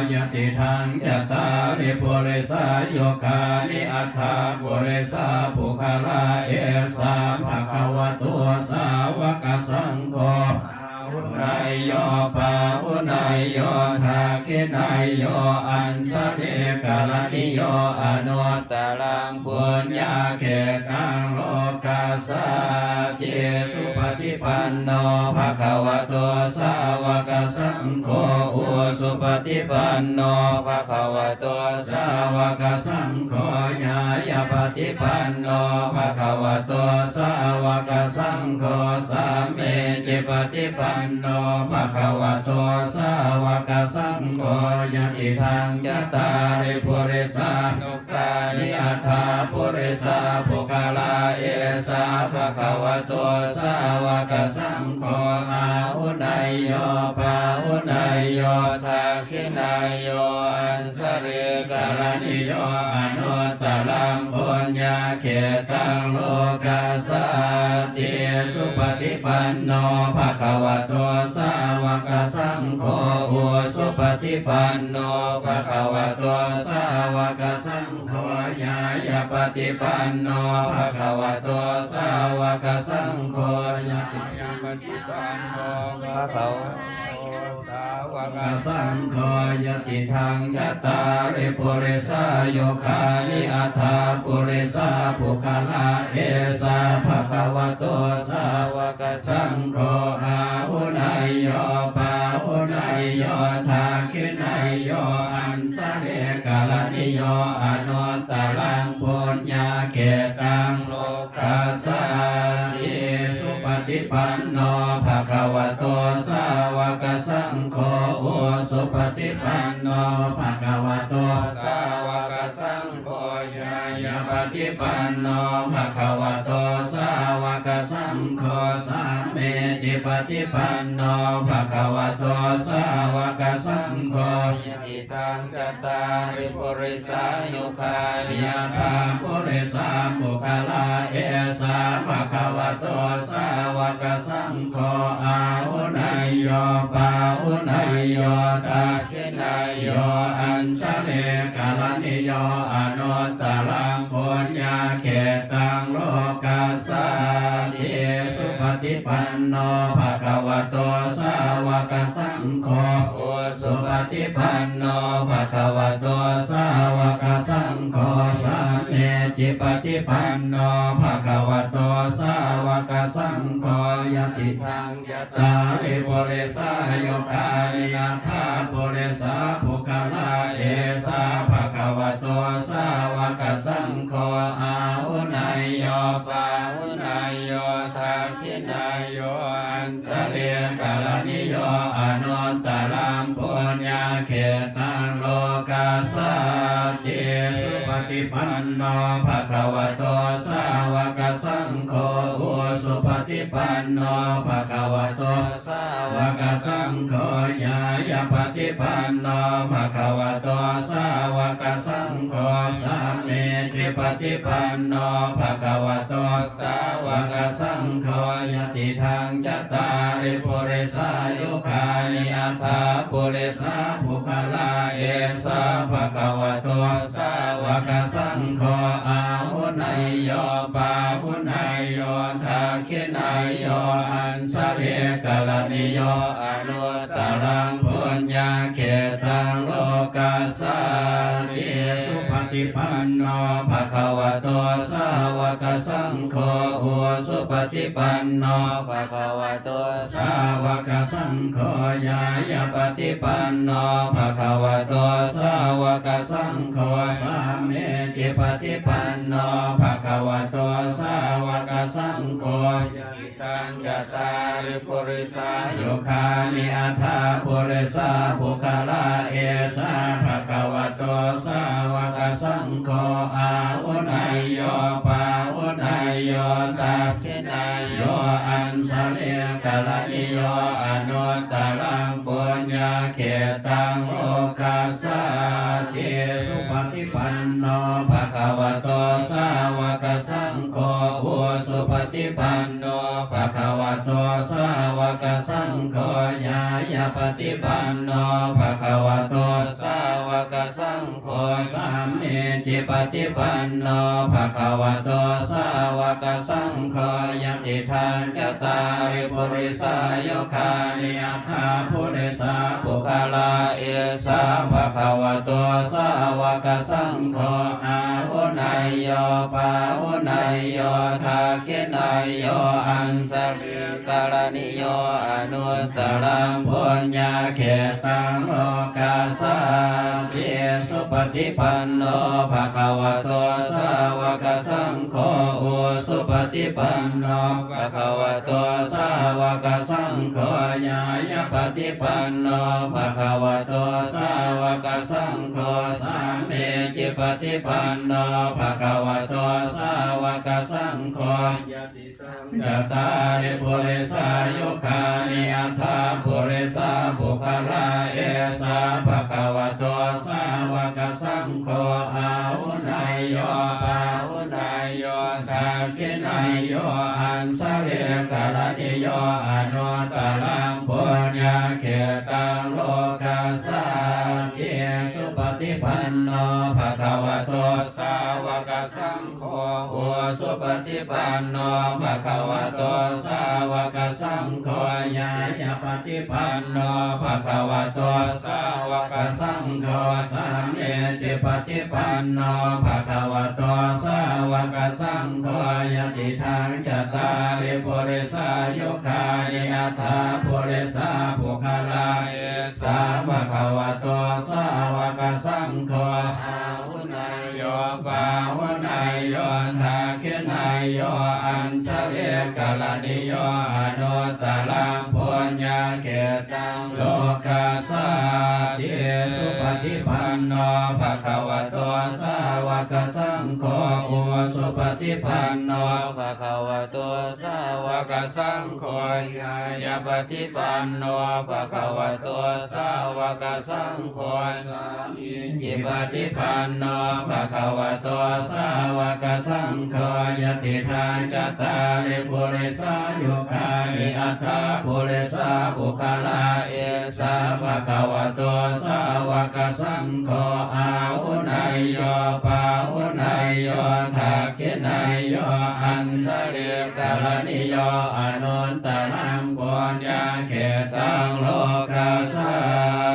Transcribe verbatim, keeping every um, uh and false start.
Yadidaṃ cattāri purisayugāni aṭṭha purisapuggalā, esa bhagavato sāvakasaṅgho, āhuneyyo pāhuneyyo dakkhiṇeyyo añjalikaraṇīyo anuttaraṃ puññakkhettaṃ lokassāti. Supaṭipanno bhagavato sāvakasaṅgho, ujupaṭipanno bhagavato sāvakasaṅgho, ñāyapaṭipanno bhagavato sāvakasaṅgho, sāmīcipaṭipanno bhagavato sāvakasaṅgho, yadidaṃ cattāri purisayugāni aṭṭha purisapuggalā, esa bhagavato sāvakasaṅgho, āhuneyyo pāhuneyyo dakkhiṇeyyo añjalikaraṇīyo anuttaraṃ puññakkhettaṃ lokassāti. Supaṭipanno bhagavato sāvakasaṅgho, ujupaṭipanno bhagavato sāvakasaṅgho, ñāyapaṭipanno bhagavato sāvakasaṅgho, ñāyapaṭipanno bhagavato sāvakasaṅgho, yadidaṃ cattāri purisayugāni aṭṭha purisapuggalā, esa bhagavato sāvakasaṅgho, āhuneyyo pāhuneyyo dakkhiṇeyyo añjalikaraṇīyo anuttaraṃ puññakkhettaṃ lokassāti. Supaṭipanno bhagavato sāvakasaṅgho, ujupaṭipanno bhagavato sāvakasaṅgho, ñāyapaṭipanno bhagavato sāvakasaṅgho, sāmīcipaṭipanno bhagavato sāvakasaṅgho, yadidaṃ cattāri purisayugāni aṭṭha purisapuggalā, esa bhagavato sāvakasaṅgho, āhuneyyo pāhuneyyo dakkhiṇeyyo añjalikaraṇīyo anuttaraṃ puññakkhettaṃ lokassāti. Supaṭipanno bhagavato sāvakasaṅgho, ujupaṭipanno bhagavato sāvakasaṅgho, sāmīcipaṭipanno bhagavato sāvakasaṅgho, yadidaṃ cattāri purisayugāni aṭṭha purisapuggalā, esa bhagavato sāvakasaṅgho, āhuneyyo pāhuneyyo dakkhiṇeyyo añjalikaraṇīyo anuttaraṃ puññakkhettaṃ lokassāti. Supaṭipanno bhagavato sāvakasaṅgho, ujupaṭipanno bhagavato sāvakasaṅgho, ñāyapaṭipanno bhagavato sāvakasaṅgho, sāmīcipaṭipanno bhagavato sāvakasaṅgho, yadidaṃ cattāri purisayugāni aṭṭha purisapuggalā, esa bhagavato sāvakasaṅgho, āhuneyyo pāhuneyyo dakkhiṇeyyo añjalikaraṇīyo anuttaraṃ puññakkhettaṃ lokassāti. Supaṭipanno bhagavato sāvakasaṅgho, ujupaṭipanno bhagavato sāvakasaṅgho, ñāyapaṭipanno bhagavato sāvakasaṅgho, sāmīcipaṭipanno bhagavato sāvakasaṅgho, yadidaṃ cattāri purisayugāni aṭṭha purisapuggalā, esa bhagavato sāvakasaṅgho, āhuneyyo pāhuneyyo dakkhiṇeyyo añjalikaraṇīyo anuttaraṃ puññakkhettaṃ lokassāti. Supaṭipanno bhagavato sāvakasaṅgho, ujupaṭipanno bhagavato sāvakasaṅgho, ñāya paṭipanno bhagavato sāvakasaṅgho, sāmīcipaṭipanno bhagavato sāvakasaṅgho, yadidaṃ cattāri purisayugāni aṭṭha purisapuggalā, esa bhagavato sāvakasaṅgho, āhuneyyo pāhuneyyo dakkhiṇeyyo añjalikaraṇīyo anuttaraṃ puññakkhettaṃ lokassāti. Supaṭipanno bhagavato sāvakasaṅgho, ujupaṭipanno bhagavato sāvakasaṅgho, ñāyapaṭipanno bhagavato sāvakasaṅgho, sāmīcipaṭipanno bhagavato sāvakasaṅgho, yadidaṃ cattāri purisayugāni aṭṭha purisapuggalā, esa bhagavato sāvakasaṅgho, āhuneyyo pāhuneyyo dakkhiṇeyyo añjalikaraṇīyo anuttaraṃ puññakkhettaṃ lokassāti. Supaṭipanno bhagavato sāvakasaṅgho, ujupaṭipanno bhagavato sāvakasaṅgho, ñāyapaṭipanno bhagavato sāvakasaṅgho, sāmīcipaṭipanno bhagavato sāvakasaṅgho, yadidaṃ cattāri purisayugāni aṭṭha purisapuggalā, esa bhagavato sāvakasaṅgho, āhuneyyo pāhuneyyo dakkhiṇeyyo añjalikaraṇīyo anuttaraṃ puññakkhettaṃ lokassāti. Supaṭipanno bhagavato sāvakasaṅgho, ujupaṭipanno bhagavato sāvakasaṅgho, ñāyapaṭipanno bhagavato sāvakasaṅgho, sāmīcipaṭipanno bhagavato sāvakasaṅgho, yadidaṃ cattāri purisayugāni aṭṭha purisapuggalā, esa bhagavato sāvakasaṅgho, āhuneyyo pāhuneyyo dakkhiṇeyyo añjalikaraṇīyo anuttaraṃ puññakkhettaṃ lokassā